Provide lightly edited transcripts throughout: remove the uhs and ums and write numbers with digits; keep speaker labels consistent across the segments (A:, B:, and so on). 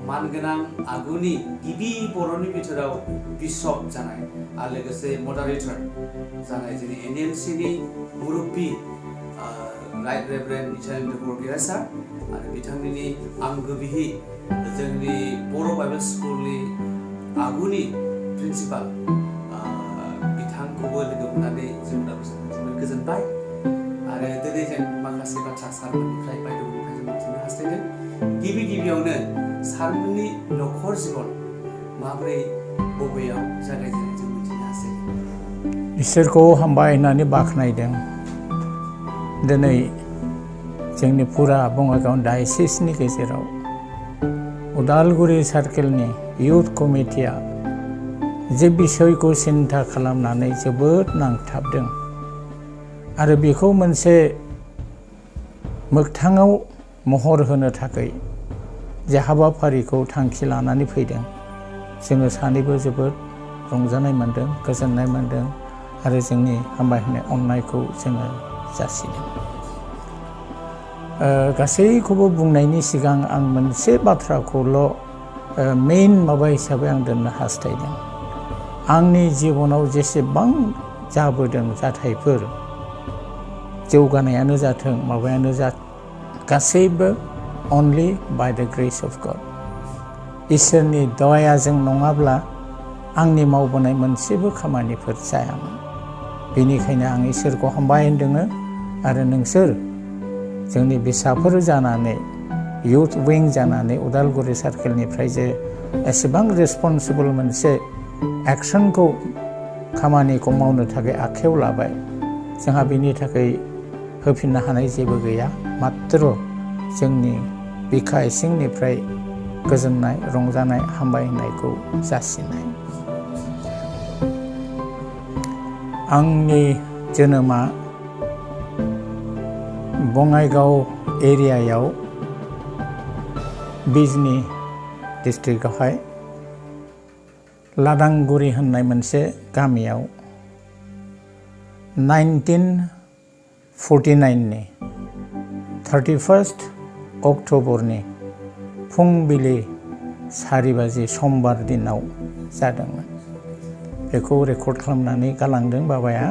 A: मानगोनां आगुनि गिबि बर'नि बिथोराव बिशप जानाय आरो लोगोसे मडारेटर जानाय जोंनि NELC नि मुरब्बी राइट रेभारेन्ड नित्यानन्द बरगयारी सार आरो बिथांनि आंगो बिहि जोंनि बर' बाइबेल स्कुलनि आगुनि प्रिन्सिपाल बिथांखौबो लोगो मोननानै जों जोबोद गोजोनबाय आरो दिनै जों माखासे बाथ्रा सारमोननिफ्राय बायद'निफ्राय जों मिथिनो हास्थायदों गिबियावनो सारमोननि नखर जीवन माबोरै बबेयाव जागायजेननाय जों मिथिनो हास्थायदों।
B: इसोरखौ हामबाय होननानै बाख्नायदों। दिनै जोंनि फुरा बङाइगाव डायसिसनि गेजेराव उदालगुरि सार्केलनि इउथ कमिटिया जे बिसयखौ सिन्था खालामनानै जोबोद नांथाबदों आरो बेखौ मोनसे मोगथाङाव महर होनो थाखाय जे हाबाफारिखौ थांखि लानानै फैदों जोङो सानैबो जोबोद रंजानाय मोन्दों, गोजोननाय मोन्दों आरो जोंनि हामबाय होनाय अननायखौ जोङो जासिदों। गासैखौबो बुंनायनि सिगां आं मोनसे बाथ्राखौल' मेइन माबा हिसाबै आं दोननो हास्थायदों। आंनि जिबनाव जेसेबां जाबोदों जाथायफोर जौगानायानो जाथों माबायानो गासैबो only by the grace of God। इसोरनि दयाजों नङाब्ला आंनि मावबोनाय मोनसेबो खामानिफोर जायामोन। बेनिखायनो आं इसोरखौ हामबाय होनदोङो आरो नोंसोर जोंनि बिसाफोर जानानै इउथ विं जानानै उदालगुरि सार्केलनिफ्राय जे एसेबां रेसपन्सिबल मोनसे एक्सनखौ खामानिखौ मावनो थाखाय आखायाव लाबाय जोंहा बेनि थाखाय होफिननो हानाय जेबो गैया, मात्र जोंनि बिखा इसिंनिफ्राय गोजोननाय रंजानाय हामबाय होननायखौ जासिनाय। आंनि जोनोमा बङाइगाव एरियायाव बिजनी डिस्ट्रिक्टआवहाय लादांगुरि होननाय मोनसे गामियाव 1949 31 अक्ट'बरनि फुंबिलि 4 बाजि समबार दिनाव जादोंमोन। बेखौ रेकर्ड खालामनानै गालांदों बाबाया,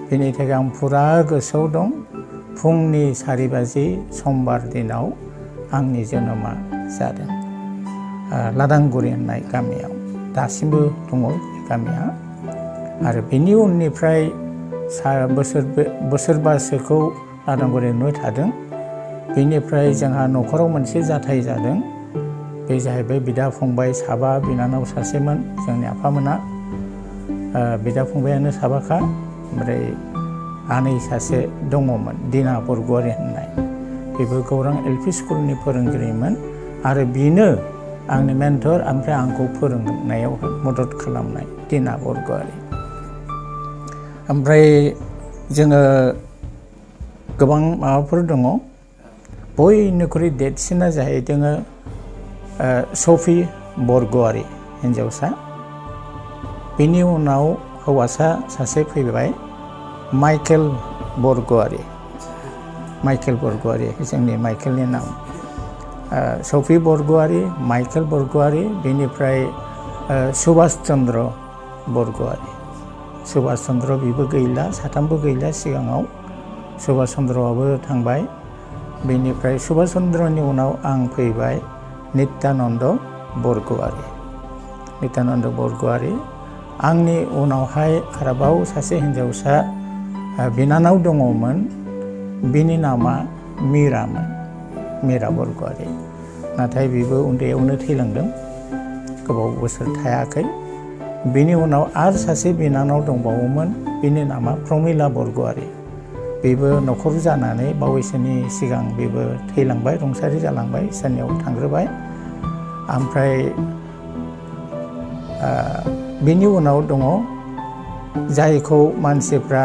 B: बेनि थाखाय आं फुरा गोसोआव दं। फुंनि 4 बाजि समबार दिनाव आंनि जोनोमा जादों लादांगुरि होननाय गामियाव। दासिमबो दङ बे गामिया आरो बेनि उननिफ्राय बोसोरबासोखौ लादांगुरियावनो थादों। बेनिफ्राय जोंहा न'खराव मोनसे जाथाय जादों, बे जाहैबाय बिदा फंबाय साबा, बिनानाव सासेमोन जोंनि आफामोना। बिदा फंबायानो साबाखा, ओमफ्राय आनै सासे दङमोन दिना बरग'यारी होननाय, बेबो गौरां LP स्कुलनि फोरोंगिरिमोन आरो बेनो आंनि मेन्टर ओमफ्राय आंखौ फोरोंनायाव मदद खालामनाय दिना बरग'यारी। ओमफ्राय जोङो गोबां माबाफोर दङ, बयनिख्रुइ देरसिना जाहैदों सफि बरग'यारी हिन्जावसा। बेनि उनाव हौवासा सासे फैबाय माइकेल बरग'यारी जोंनि माइकेलनि नाम। सफि बरग'यारी, माइकेल बरग'यारी, बेनिफ्राय सुभाष चन्द्र बरग'यारी। सुभाष चन्द्र बेबो गैला, साथामबो गैला सिगाङाव। सुभाष चन्द्रआबो थांबाय। बेनिफ्राय सुभाष चन्द्रनि उनाव आं फैबाय नित्यानन्द बरग'यारी। आंनि उनावहाय आरोबाव सासे हिन्जावसा बिनानाव दङमोन, बिनि नामा मीरा बरग'यारी। नाथाय बेबो उन्दैयावनो थैलांदों, गोबाव बोसोर थायाखै। बेनि उनाव आरो सासे बिनानाव दंबावोमोन, बिनि नामा प्रमिला बरग'यारी। बेबो न'खर जानानै बावैसोनि सिगां बेबो थैलांबाय, रुंसारि जालांबाय, इसोरनियाव थांग्रोबाय। ओमफ्राय बेनि उनाव दङ जायखौ मानसिफ्रा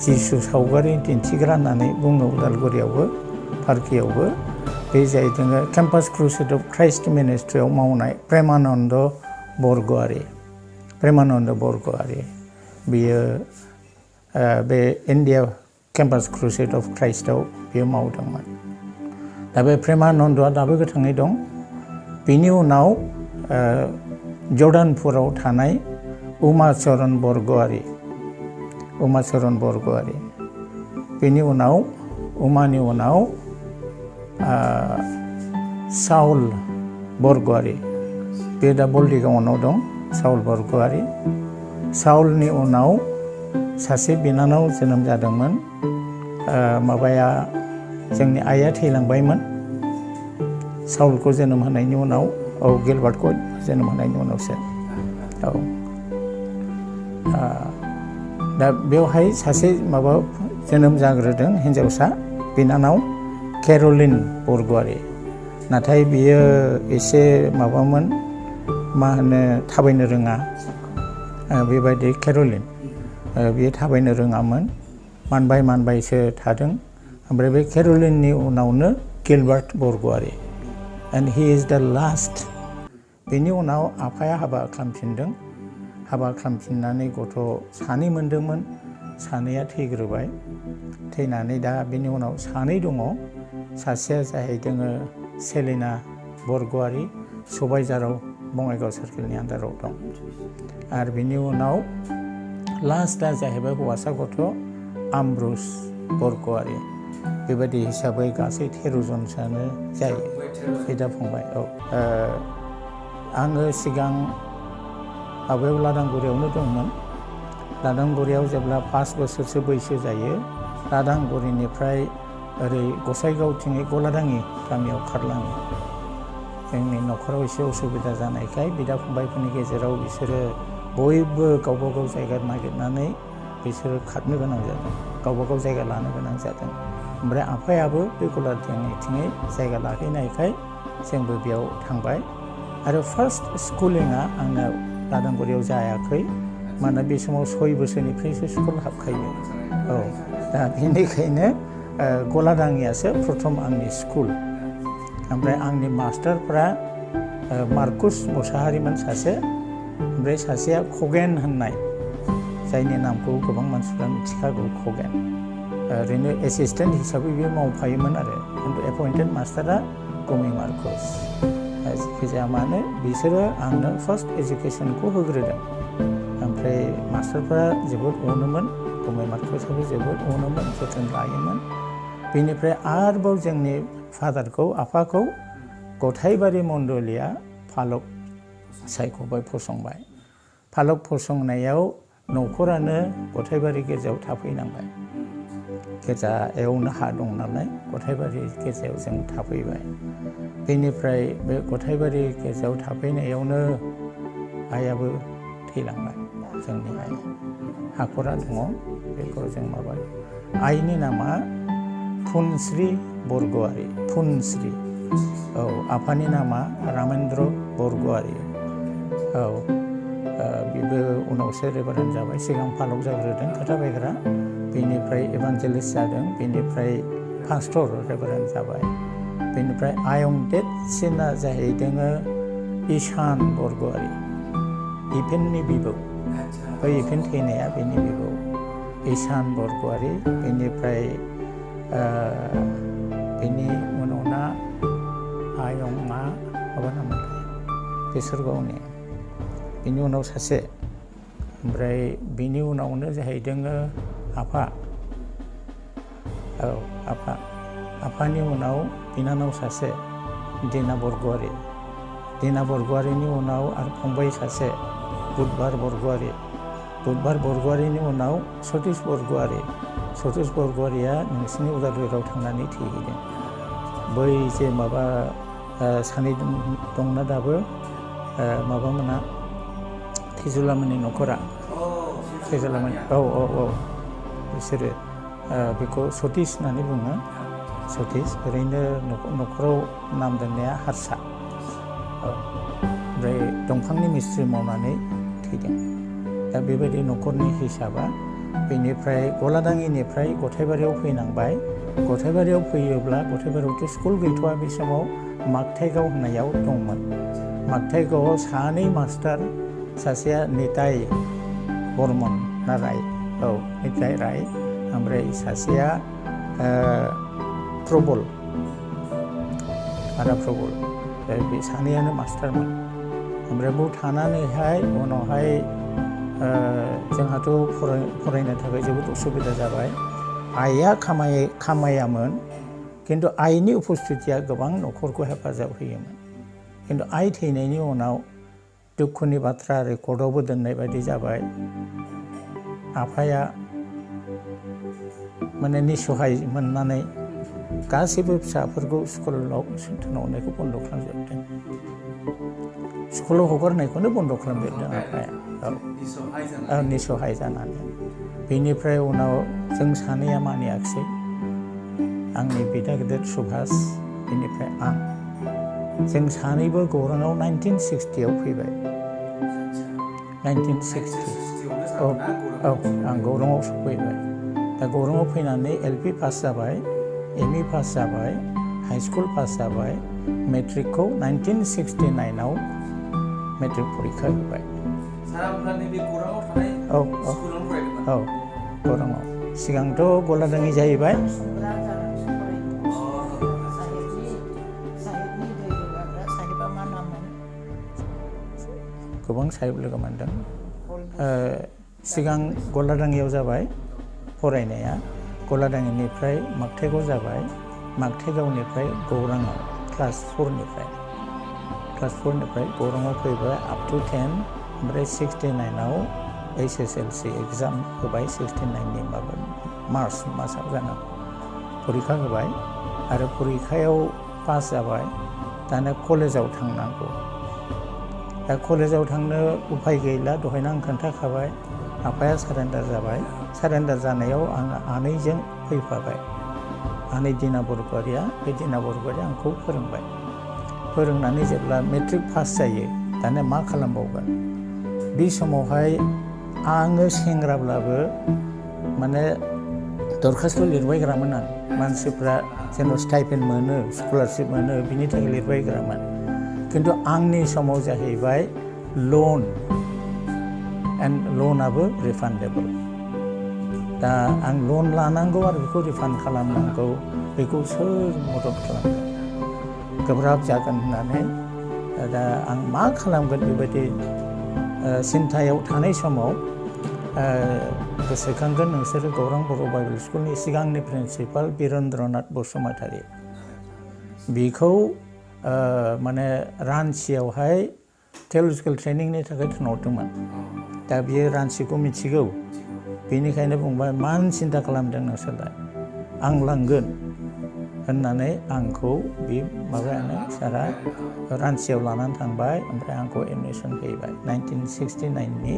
B: जिसु सावगारि दिन्थिग्रा होननानै बुङो उदालगुरियावबो पार्कियावबो, बे जाहैदों केम्पास क्रुसेड अफ क्राइस्ट मिनिस्ट्रियाव मावनाय प्रेमानन्द बरग'यारी। बियो बे इन्डिया केम्पास क्रुसेड अफ क्राइस्टआव बियो मावदोंमोन। दा बे प्रेमानन्दआ दाबो गोथाङै दं। बिनि उनाव जर्डानपुराव थानाय उमाचरण बरग'यारी बेनि उनाव उमानि उनाव साउल बरग'यारी बे दा बल्दिगावनाव दं साउल बरग'यारी साउलनि उनाव सासे बिनानाव जोनोम जादोंमोन माबाया जोंनि आइया थैलांबायमोन साउलखौ जोनोम होनायनि उनाव गिलबार्टखौ जोनोम होनायनि उनावसो दा बेवहाय सासे माबा जोनोम जाग्रोदों हिन्जावसा बिनानाव केर'लिन बरग'यारी नाथाय बियो एसे माबामोन मा होनो थाबायनो रोङा बेबायदि केर'लिन बियो थाबायनो रोङामोन मानबायसो थादों ओमफ्राय बे केर'लिननि उनावनो Gilbert Borgoyary and he is the last बेनि उनाव आफाया हाबा खालामफिनदों हाबा खालामफिननानै गथ' सानै मोनदोंमोन सानैया थैग्रोबाय थैनानै दा बेनि उनाव सानै दङ सासेया जाहैदों सेलिना बरग'यारी सबायझाराव बङाइगाव सार्केलनि आन्दाराव दं आरो बिनि उनाव लास्टआ जाहैबाय हौवासा गथ' आमब्रुस बरग'यारी बेबायदि हिसाबै गासै 13 जनसोआनो जायो बिदा फंबाय आङो सिगां माबायाव लादांगुरियावनो दंमोन लादांगुरियाव जेब्ला 5 बोसोरसो बैसो जायो लादांगुरिनिफ्राय ओरै गसाइगावथिङै गलादाङि गामियाव खारलाङो जोंनि न'खराव एसे उसुबिदा जानायखाय बिदा फंबायफोरनि गेजेराव बिसोरो बयबो गावबा गाव जायगा नागिरनानै बिसोरो खारनो गोनां जादों गावबा गाव जायगा लानो गोनां जादों ओमफ्राय आफायाबो बे गलादाङिथिङै जायगा लाहैनायखाय जोंबो बेयाव थांबाय आरो फार्स्ट स्कुलिंआ आंना लादांगुरियाव जायाखै मानोना बे समाव 6 बोसोरनिफ्रायसो स्कुल हाबखायो दा बेनिखायनो गलादाङियासो प्रथम आंनि स्कुल ओमफ्राय आंनि मास्टारफ्रा मार्कुस मुसाहारिमोन सासे ओमफ्राय सासेया खगेन होननाय जायनि नामखौ गोबां मानसिफ्रा मिथिखागौ खगेन ओरैनो एसिस्टेन्ट हिसाबै बियो मावफायोमोन आरो खिन्थु एपइन्टेड मास्टारा गमि मार्कुस जायखिजाया मानो बिसोरो आंनो फार्स्ट एजुकेसनखौ होग्रोदों ओमफ्राय मास्टारफ्रा जोबोद अनोमोन गमि मार्कुसाबो जोबोद अनोमोन जोथोन लायोमोन बेनिफ्राय आरोबाव जोंनि फादारखौ आफाखौ गथायबारि मण्डलिया फालक सायख'बाय फसंबाय फालक फसंनायाव न'खरानो गथायबारि गेजेराव थाफैनांबाय गेजायावनो हा दं नालाय गथायबारि गेजेराव जों थाफैबाय बेनिफ्राय बे गथायबारि गेजेराव थाफैनायावनो आइयाबो थैलांबाय जोंनि आइ हाखरा दङ बेखौ जों माबायो आइनि नामा फुनस्रि बरग'यारी फुनस्रि आफानि नामा रामेन्द्र बरग'यारी बेबो उनावसो रेभारेन्ड जाबाय सिगां फालक जाग्रोदों खोथा बायग्रा बेनिफ्राय इभान्जेलिस्ट जादों बेनिफ्राय पास्टर रेभारेन्ड जाबाय बेनिफ्राय आयं देरसिना जाहैदों ईशान बरग'यारी इफेननि बिबौ बै इफेन थैनाया बेनि बिबौ ईशान बरग'यारी बेनिफ्राय बेनि उनावना आयंआ माबा नाममोनथाय बेसरगावनि बेनि उनाव सासे ओमफ्राय बेनि उनावनो जाहैदों आफानि उनाव बिनानाव सासे दिना बरग'यारिनि उनाव आरो फंबाय सासे बुधबार बरग'यारिनि उनाव सतीश बरग'यारिया नोंसिनि उदालगुरियाव थांनानै थैहैदों बै जे माबा सानै दंना दाबो माबामोना थेजुलामोननि न'खरा थेजुलामोन बिसोरो बेखौ सतीश होननानै बुङो सतीश ओरैनो न'खराव नाम दोननाया हारसा ओमफ्राय दंफांनि मिस्ट्रि मावनानै थैदों दा बेबायदि न'खरनि हिसाबा बेनिफ्राय गलादाङिनिफ्राय गथायबारियाव फैनांबाय गथायबारियाव फैयोब्ला गथायबारियावथ' स्कुल गैथ'वा बे समाव मागथाइगाव होननायाव दंमोन मागथाइगावआव सानै मास्टार सासेया निताय बर्मन ना राय निताय राय ओमफ्राय सासेया प्रबल बे सानैयानो मास्टारमोन ओमफ्राय बेयाव थानानैहाय उनावहाय जोंहाथ' फरायनो थाखाय जोबोद उसुबिदा जाबाय आइया खामायामोन खिन्थु आइनि उपस्थितिया गोबां न'खरखौ हेफाजाब होयोमोन खिन्थु आइ थैनायनि उनाव दुखुनि बाथ्रा रेकर्डआवबो दोननाय बायदि जाबाय आफाया माने निसहाय मोननानै गासैबो फिसाफोरखौ स्कुलाव थिनहरनायखौ बन्द' खालामजोबदों स्कुलाव हगारनायखौनो बन्द' खालामजोबदों आफाया निसहाय जानानै बेनिफ्राय उनाव जों सानैया मानियाखिसै आंनि बिदा गिदिर सुभाष बेनिफ्राय आं जों सानैबो गौराङाव 1960 फैबाय 1960 औ आं गौराङाव सफैबाय दा गौराङाव फैनानै एलपि पास जाबाय एमइ पास जाबाय हाइ स्कुल पास जाबाय मेट्रिकखौ 1969 मेट्रिक परिखा होबाय औ गौराङाव सिगांथ' गलादाङि जाहैबाय गोबां साहिब लोगो मोनदों सिगां गलादाङियाव जाबाय फरायनाया गलादाङिनिफ्राय मागथाइगाव जाबाय मागथाइगावनिफ्राय गौराङाव क्लास 4निफ्राय गौराङाव फैबाय आप टु 10 ओमफ्राय 69आव HSLC एग्जाम होबाय 69नि माबा मार्च मासाव जाना परिखा होबाय आरो परिखायाव पास जाबाय दाना कलेजाव थांनांगौ दा कलेजाव थांनो उफाय गैला दहायनो आं खोन्थाखाबाय आफाया सारेन्डार जाबाय सारेन्डार जानायाव आं आनैजों फैफाबाय आनै दिना बरग'यारिया बे दिना बरग'यारिया आंखौ फोरोंनानै जेब्ला मेट्रिक पास जायो दाना मा खालामबावगोन बे समावहाय आङो सेंग्राब्लाबो माने दरखास्त' लिरबायग्रामोन आं मानसिफ्रा जेन' स्टाइपेन्ड मोनो स्कलारशिप मोनो बिनि थाखाय लिरबायग्रामोन खिन्थु आंनि समाव जाहैबाय लन एन्ड लनाबो रिफान्डेबल दा आं लन लानांगौ आरो बेखौ रिफान्ड खालामनांगौ बेखौ सोर मदद खालामगोन गोब्राब जागोन होननानै दा आं मा खालामगोन बेबायदि सिन्थायाव थानाय समाव गोसोखांगोन नोंसोरो गौरां बर' बाइबेल स्कुलनि सिगांनि प्रिन्सिपाल बिरेन्द्रनाथ बसुमतारी बेखौ माने रान्चियावहाय थिय'लजिकेल ट्रेनिंनि थाखाय थिनहरदोंमोन दा बियो रान्चिखौ मिथिगौ बेनिखायनो बुंबाय मानो सिन्था खालामदों नोंसोरलाय आं लांगोन होननानै आंखौ बे माबायानो सारा रान्चियाव लानानै थांबाय ओमफ्राय आंखौ एडमिसन होबाय 1969नि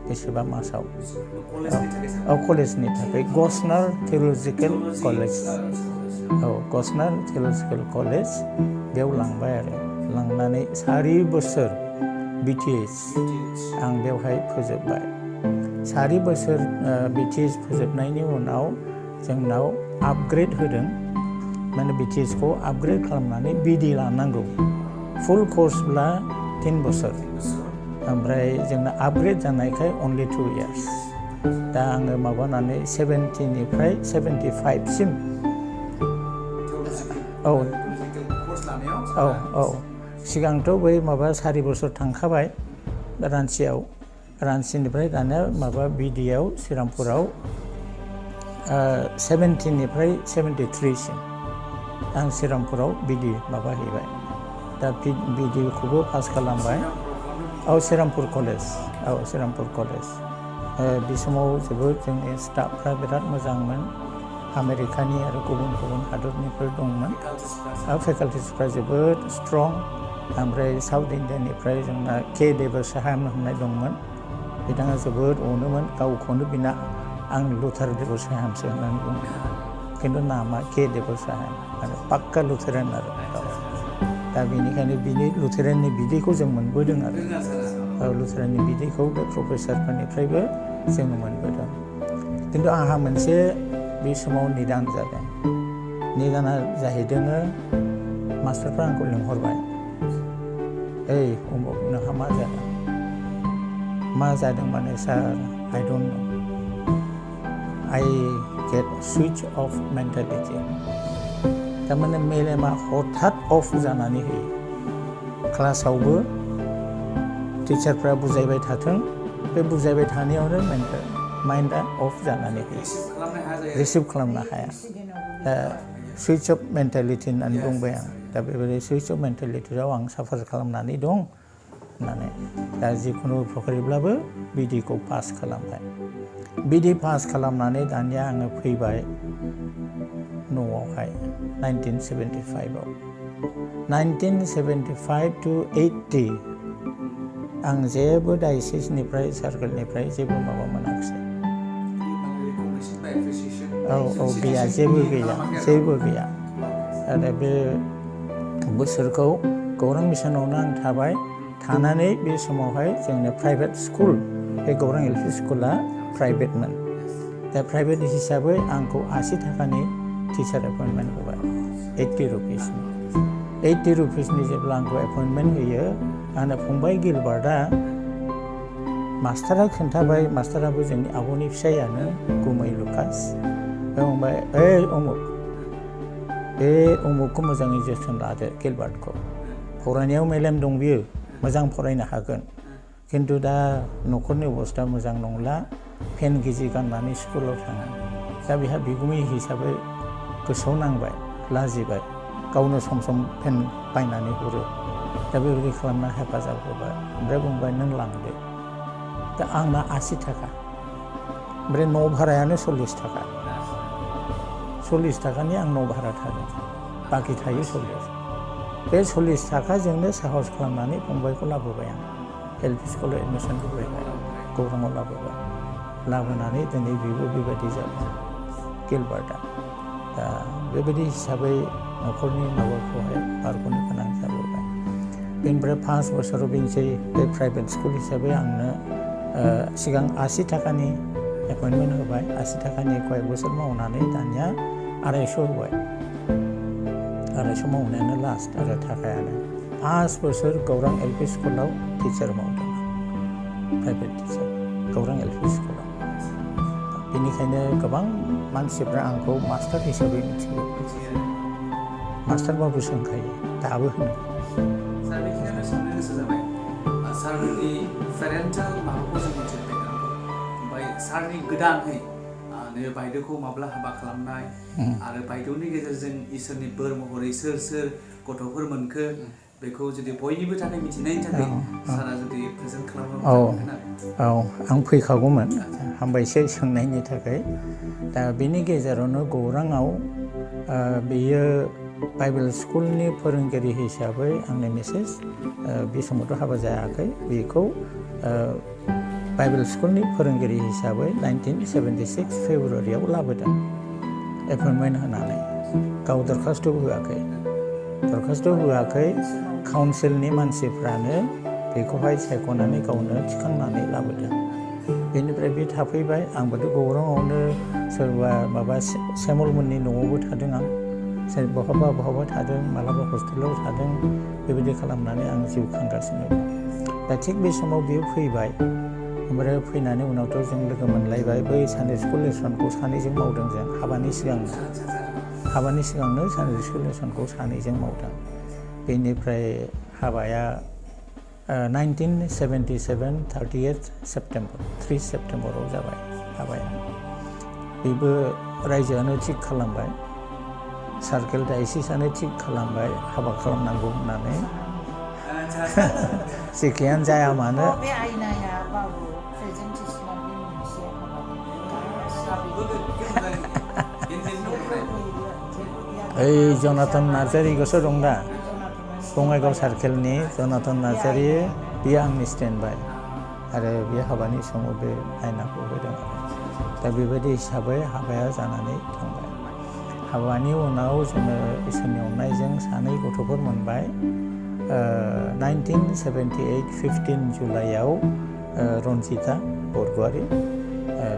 B: बेसेबा मासाव कलेजनि थाखाय गसनार थिय'लजिकेल कलेज गसनार थिय'लजिकेल कलेज बेयाव लांबाय आरो लांनानै 4 बोसोर BTS आं बेवहाय फोजोबबाय 4 बोसोर BTS फोजोबनायनि उनाव जोंनाव आपग्रेड होदों माने BTSखौ आपग्रेड खालामनानै BD लानांगौ फुल कर्सब्ला 3 बोसोर ओमफ्राय जोंना आपग्रेड जानायखाय अनलि 2 years दा आङो माबानानै 70निफ्राय 75सिम औ सिगांथ' बै माबा 4 बोसोर थांखाबाय रान्चिनिफ्राय दानिया माबा BDआव श्रीरामपुराव 70निफ्राय 73सिम आं श्रीरामपुराव BD माबा हैबाय दा BDखौबो पास खालामबाय श्रीरामपुर कलेज बे समाव जोबोद जोंनि स्टाफफ्रा बिराद मोजांमोन आमेरिकानि आरो गुबुन गुबुन हादरनिफोर दंमोन फेकाल्टिसफ्रा जोबोद स्ट्रं ओमफ्राय साउथ इण्डियानिफ्राय जोंना के देबसाहाम होननाय दंमोन बिथाङा जोबोद अनोमोन गावखौनो बिना आं लुथार देबसाहामसो होननानै बुङो खिन्थु नामा के देबसाहाम आरो पाक्का लुथेरान आरो दा बेनिखायनो बिनि लुथेराननि बिदैखौ जों मोनबोदों आरो लुथेराननि बिदैखौ बे प्रफेसारफोरनिफ्रायबो जों मोनबोदों खिन्थु आंहा मोनसे बे समाव निदान जादों निदाना जाहैदों मास्टारफ्रा आंखौ लिंहरबाय ओइ उमुक नोंहा मा जादों माने सार I don't know I get switch off mentality थारमाने मेलेमा हठात अफ जानानै होयो क्लासावबो टिचारफ्रा बुजायबाय थाथों बे बुजायबाय थानायावनो माइन्डआ अफ जानानै होयो रिसिभ खालामनो हाया दा सुइच अफ मेन्टेलिटि होननानै बुंबाय आं दा बेबायदि सुइच अफ मेन्टेलिटियाव आं साफार खालामनानै दं होननानै दा जिखुनु प्रकारेब्लाबो बिडिखौ पास खालामबाय बिडि पास खालामनानै दानिया आङो फैबाय न'आवहाय 1975 1975 to 80 आं जेबो डायसिसनिफ्राय सार्केलनिफ्राय जेबो माबा मोनाखिसै औ गैया जेबो गैया आरो बे बोसोरखौ गौरां मिसनावनो आं थाबाय थानानै बे समावहाय जोंनो प्राइभेट स्कुल बे गौरां एलपि स्कुला प्राइभेटमोन दा प्राइभेट हिसाबै आंखौ 80 थाखानि टिचार एपइन्टमेन्ट होबाय 80 रुपिसनि 80 रुपिसनि जेब्ला आंखौ एपइन्टमेन्ट होयो आंनो फंबाय गिलबार्टआ मास्टारा खोन्थाबाय मास्टाराबो जोंनि आब'नि फिसायानो गुमै लुकास बुंबाय ओइ उमुक बे उमुकखौ मोजाङै जोथोन लादो गिलबार्टखौ फरायनायाव मेलेम दं बियो मोजां फरायनो हागोन खिन्थु दा न'खरनि अबस्था मोजां नंला फेन गिजि गाननानै स्कुलाव थाङो दा बेहा बिगुमै हिसाबै गोसोआव नांबाय लाजिबाय गावनो सम सम फेन बायनानै हरो दा बेबायदि खालामना हेफाजाब होबाय ओमफ्राय बुंबाय नों लांदो दा आंना 80 थाखा ओमफ्राय न' भारायानो 40 थाखा 40 थाखानि आं न' भारा थागोन बाखि थायो 40 बे 40 थाखाजोंनो साहस खालामनानै फंबायखौ लाबोबाय आं एलपि स्कुलाव एडमिसन होबाय गौराङाव लाबोनानै दिनै बेबो बेबायदि जाबाय गिलबार्टआ दा बेबायदि हिसाबै न'खरनि माबाखौहाय बारग'नो गोनां जाबोबाय बेनिफ्राय 5 बोसोराव बेनोसै बे प्राइभेट स्कुल हिसाबै आंनो सिगां 80 थाखानि एपइन्टमेन्ट होबाय 80 थाखानि कয়েক बोसोर मावनानै दानिया 250 होबाय 250 मावनायानो लास्ट आरो थाखायानो 5 बोसोर गौरां एलपि स्कुलाव टिचार मावदों प्राइभेट टिचार गौरां एलपि स्कुलाव बेनिखायनो गोबां मानसिफ्रा आंखौ मास्टार हिसाबै मिथियो मास्टारबाबो सोंखायो दाबो होनो
A: सार बेखिनियानो सोंनो गोसो जाबाय सारनि पेरेन्टेल माबाखौ जों मिथिबाय ओमफ्राय सारनि गोदानहै नैबे बायद'खौ माब्ला हाबा खालामनाय आरो बायद'नि गेजेरजों इसोरनि बोर महरै सोर गथ'फोर मोनखो बेखौ जुदि बयनिबो थाखाय मिथिनायनि थाखाय सारा जुदि प्रेजेन्ट खालामोब्ला
B: औ आं फैखागौमोन हामबायसै सोंनायनि थाखाय दा बेनि गेजेरावनो गौराङाव बेयो बाइबेल स्कुलनि फोरोंगिरि हिसाबै आंनि मिसेस बे समावथ' हाबा जायाखै बेखौ बाइबेल स्कुलनि फोरोंगिरि हिसाबै 1976 फेब्रुवारियाव लाबोदों एपइन्टमेन्ट होनानै गाव दरखास्त' होआखै काउन्सिलनि मानसिफ्रानो बेखौहाय सायख'नानै गावनो थिखांनानै लाबोदों बेनिफ्राय बे थाफैबाय आंबोथ' गौराङावनो सोरबा माबा सेमलमोननि न'आवबो थादों आं बहाबा थादों मालाबा हस्टेलाव थादों बेबायदि खालामनानै आं जिउ खांगासिनो दं दा थिग बे समाव बियो फैबाय ओमफ्राय फैनानै उनावथ' जों लोगो मोनलायबाय बै सानडे स्कुल लेसनखौ सानैजों मावदों जों हाबानि सिगांनो सानडे स्कुल लेसनखौ सानैजों मावदों बेनिफ्राय हाबाया 1977 30th सेप्टेम्बर 3 सेप्टेम्बराव जाबाय हाबाया बेबो रायजोआनो थिग खालामबाय सार्केल डायसिसानो थिग खालामबाय हाबा खालामनांगौ होननानै जेखियानो जाया मानो ओइ जनाथन नार्जारिखौसो दं दा बङाइगाव सार्केलनि जनाथन नार्जारि बियो आंनि स्टेन्ड बाय आरो बे हाबानि समाव बे आयनाखौ होदों दा बेबायदि हिसाबै हाबाया जानानै थांबाय हाबानि उनाव जोङो इसोरनि अननायजों सानै गथ'फोर मोनबाय 1978 15 जुलाइआव रन्जिता बरग'यारि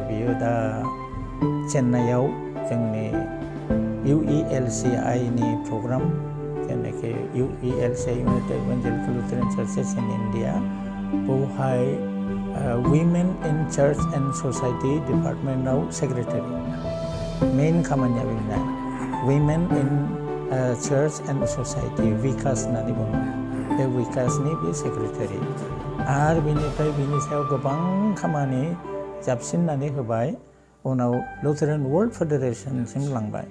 B: बियो दा चेन्नाइआव जोंनि UELCI-नि प्रग्राम जेनाखि UELCI United Evangelical Lutheran Churches in India बेवहाय Women in Church and Society डिपार्टमेन्टआव सेक्रेटारि मेइन खामानिया बेनो Women in Church and Society Vikas होननानै बुङो बे विकासनि बे सेक्रेटारि आरो बेनिफ्राय बिनि सायाव गोबां खामानि जाबसिननानै होबाय उनाव लुथेरान वर्ल्ड फेडारेशनसिम लांबाय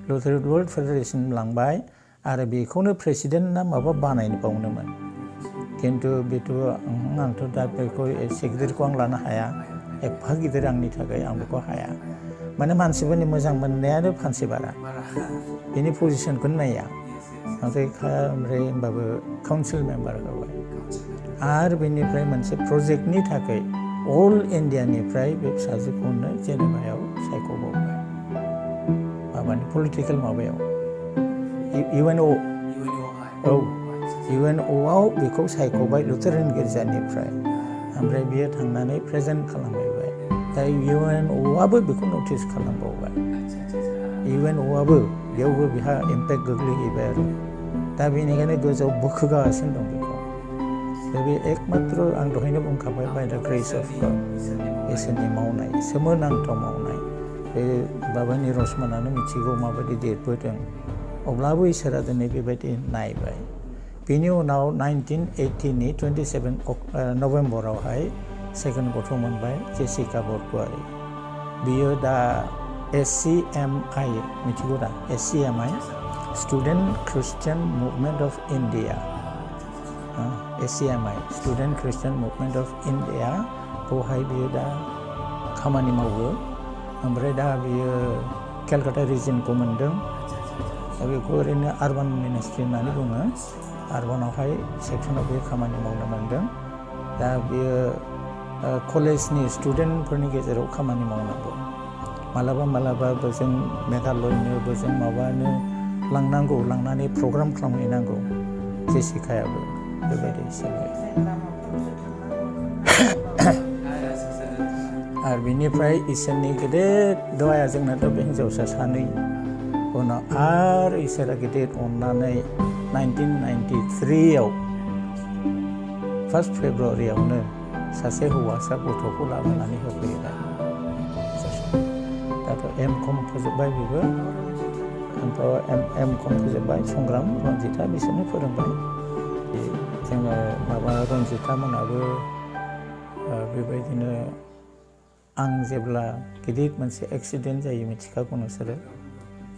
B: लुथेरान वर्ल्ड फेडारेशन लांबाय आरो बेखौनो प्रेसिडेन्टना माबा बानायबावनोमोन खिन्थु बेथ' आंथ' दा बेखौ सेक्रेटारिखौ आं लानो हाया एफा गिदिर आंनि थाखाय आं बेखौ हाया माने मानसिफोरनि मोजां मोननायानो फानसे बारा बेनि पजिशनखौनो नाया ओमफ्राय होमबाबो काउन्सिल मेम्बार होबाय आरो बेनिफ्राय मोनसे प्रजेक्टनि थाखाय अल इन्डियानिफ्राय बे फिसाजोखौनो जेनेभायाव सायख'बावबाय माबानि पलिटिकेल माबायाव UNO औ UNOआव बेखौ सायख'बाय लुथेरान गिर्जानिफ्राय ओमफ्राय बियो थांनानै प्रेजेन्ट खालामहैबाय दा UNOआबो बेखौ नटिस खालामबावबाय UNOआबो बेयावबो बिहा इम्पेक्ट गोग्लैहैबाय आरो दा बेनिखायनो गोजौआव बोखोगासिनो दं बेखौ दा बे एकमात्र आं दहायनो बुंखाबाय by the grace of God इसोरनि मावनाय सोमोनांथाव मावनाय बे बाबानि रसमानानो मिथिगौ माबायदि देरबोदों अब्लाबो इसोरा दिनै बेबायदि नायबाय बेनि उनाव 1980नि 27 नभेम्बरावहाय सेकेन्ड गथ' मोनबाय जेसिका बरग'यारि बियो दा SCMI मिथिगौ दा SCMI student Christian movement of India SCMI student Christian movement of India बेवहाय बियो दा खामानि मावो ओमफ्राय दा बियो केलकाता रिजनखौ मोनदों दा बेखौ ओरैनो आर्बान मिनिस्ट्रि होननानै बुङो आर्बानावहाय सेक्सनाव बे खामानि मावनो मोनदों दा बियो कलेजनि स्टुडेन्टफोरनि गेजेराव खामानि मावनांगौ मालाबा बोजों मेघालयनो बोजों माबानो लांनांगौ लांनानै प्रग्राम खालामहैनांगौ जेसिकायाबो बेबायदि हिसाबै आरो बिनिफ्राय इसोरनि गेदेर दया जोंनाथ' बे हिन्जावसा सानै उनाव आरो इसोरा गेदेर अननानै 1993आव 1 फेब्रुवारियावनो सासे हौवासा गथ'खौ लाबोनानै होफैबाय दाथ' M.Com फोजोब्बाय बेबो ओमफ्राय M.Com फोजोब्बाय संग्राम रन्जिता बिसोरनो फोरोंबाय जोङो माबा रन्जिता मोनाबो बेबायदिनो आं जेब्ला गिदिर मोनसे एक्सिडेन्ट जायो मिथिखागौ नोंसोरो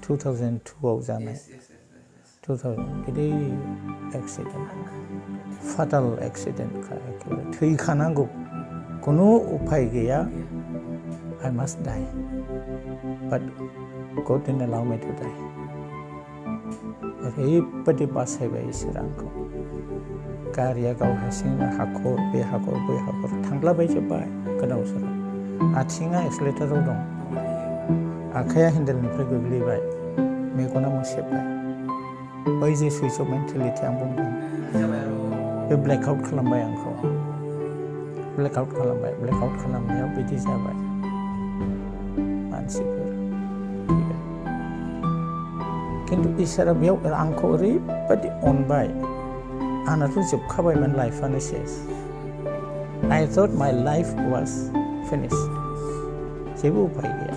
B: 2002आव जानाय 2000 गिदिर एक्सिडेन्ट फाटाल एक्सिडेन्ट थैखानांगौ खुनु उपाय गैया I must die but God didn't allow me to die ओरैबायदि बासायबाय इसोर आंखौ गारिया गाव हारसिंनो हाखर बे हाखर थांलाबायजोब्बाय गोदाव सोराव आथिङा एक्सिलेटराव दं आखाइया हेन्देलनिफ्राय गोग्लैबाय मेगना मुसेबबाय बै जे सुइच अफ मेन्टेलिटि आं बुंदों बे ब्लेकआउट खालामबाय आंखौ ब्लेकआउट खालामनायाव बिदि जाबाय मानसिफोर खिन्थु इसोरा बेयाव आंखौ ओरैबायदि अनबाय आंनाथ' जोबखाबायमोन लाइफआनो सेस I thought my life was finished जेबो उपाय गैया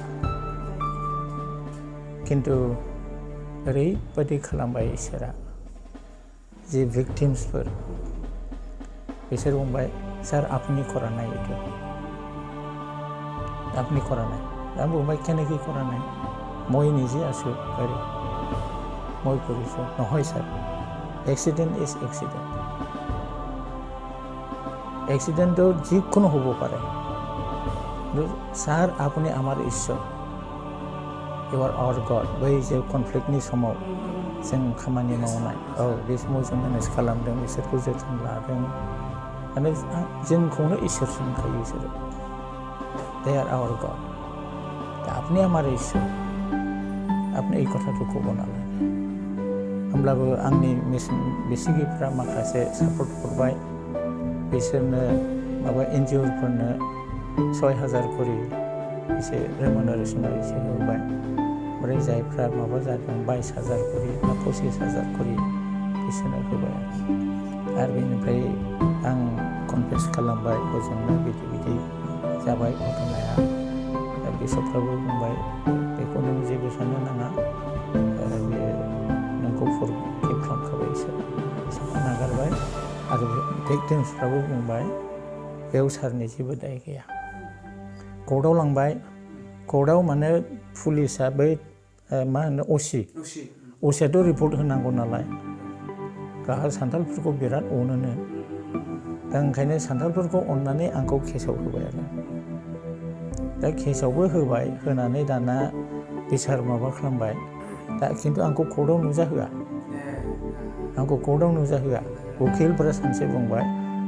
B: खिन्थु ओरैबायदि खालामबाय इसोरा जे भिक्टिम्सफोर बिसोर बुंबाय सर आपनी करा नहीं तो आपनी करा नहीं दा बुंबाय केनेके करा नहीं মই নিজে আছো গাড়ী মই কৰিছোঁ নহয় স্যাৰ এক্সিডেণ্ট ইজ এক্সিডেণ্টটো যিকোনো হ'ব পাৰে স্যাৰ আপুনি আমাৰ ঈশ্বৰ ইউ आर आवर गड बै जे कनफ्लिक्टनि समाव जों खामानि मावनाय बे समाव जों मेनेज खालामदों बिसोरखौ जोथोन लादों माने जोंखौनो इसोर सानखायो बिसोरो दे आर आवर गड दा আপনি আমার ঈশ্বর আপনি এই কথাটুকু বনালেন होमब्लाबो आंनि बिसिगिफ्रा माखासे सापर्ट हरबाय बिसोरनो माबा एनजिअफोरनो 6000 करि एसे रेमुनारेसन एसे होबाय ओमफ्राय जायफ्रा माबा जादों 22000 करि बा 25000 करि बिसोरनो होबाय आरो बेनिफ्राय आं कनफेस खालामबाय हजोंनो बिदि जाबाय घटनाया बिसोरफ्राबो बुंबाय बेखौ नों जेबो साननो नाङा नोंखौ फरगिभ खालामखाबाय इसोरा नागारबाय आरो भिक्टिम्सफ्राबो बुंबाय बेयाव सारनि जेबो दाय गैया कर्टआव लांबाय कर्टआव माने पुलिसा बै मा होनो असियाथ' रिपर्ट होनांगौ नालाय गाहा सान्थालफोरखौ बिराद अनोनो दा ओंखायनो सान्थालफोरखौ अननानै आंखौ केसाव होबाय आरो दा केसावबो होबाय होनानै दाना बिसार माबा खालामबाय दा खिन्थु आंखौ कर्टआव नुजाहोआ उकिलफोरा सानसे बुंबाय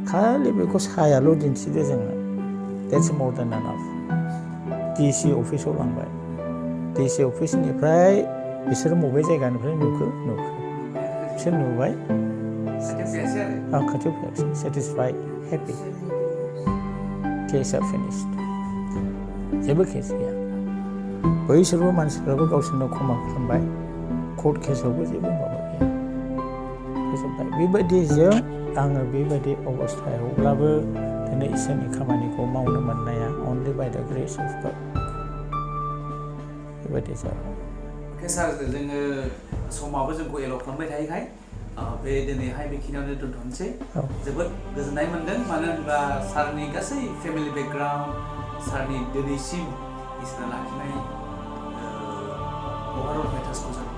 B: खालि बेखौ सायाल' दिन्थिदो जोंनो that's more than enough DC अफिसाव लांबाय डिसि अफिसनिफ्राय बिसोर बबे जायगानिफ्राय नुखो बिसोर नुबाय खाथियाव फैयासै सेटिसफाइड हेपि केसआ फिनिश्ड जेबो केस गैया बैसोरबो मानसिफ्राबो गावसोरनो क्षमा खालामबाय कर्ट केसावबो जेबो माबा गैया फोजोबबाय बेबायदिजों आङो बेबायदि अबस्थायावब्लाबो दिनै इसोरनि खामानिखौ मावनो मोननाया अनलि by the grace of God बेबायदि जाबाय
A: अके सार जोङो समाबो जोंखौ एलाव खालामबाय थायोखाय बे दिनैहाय बेखिनियावनो दोनथ'नोसै जोबोद गोजोननाय मोन्दों मानो होनोब्ला सारनि गासै फेमिलि बेकग्राउन्ड सारनि दिनैसिम इसोरा लाखिनाय ओभारअल मेटार्सखौ जों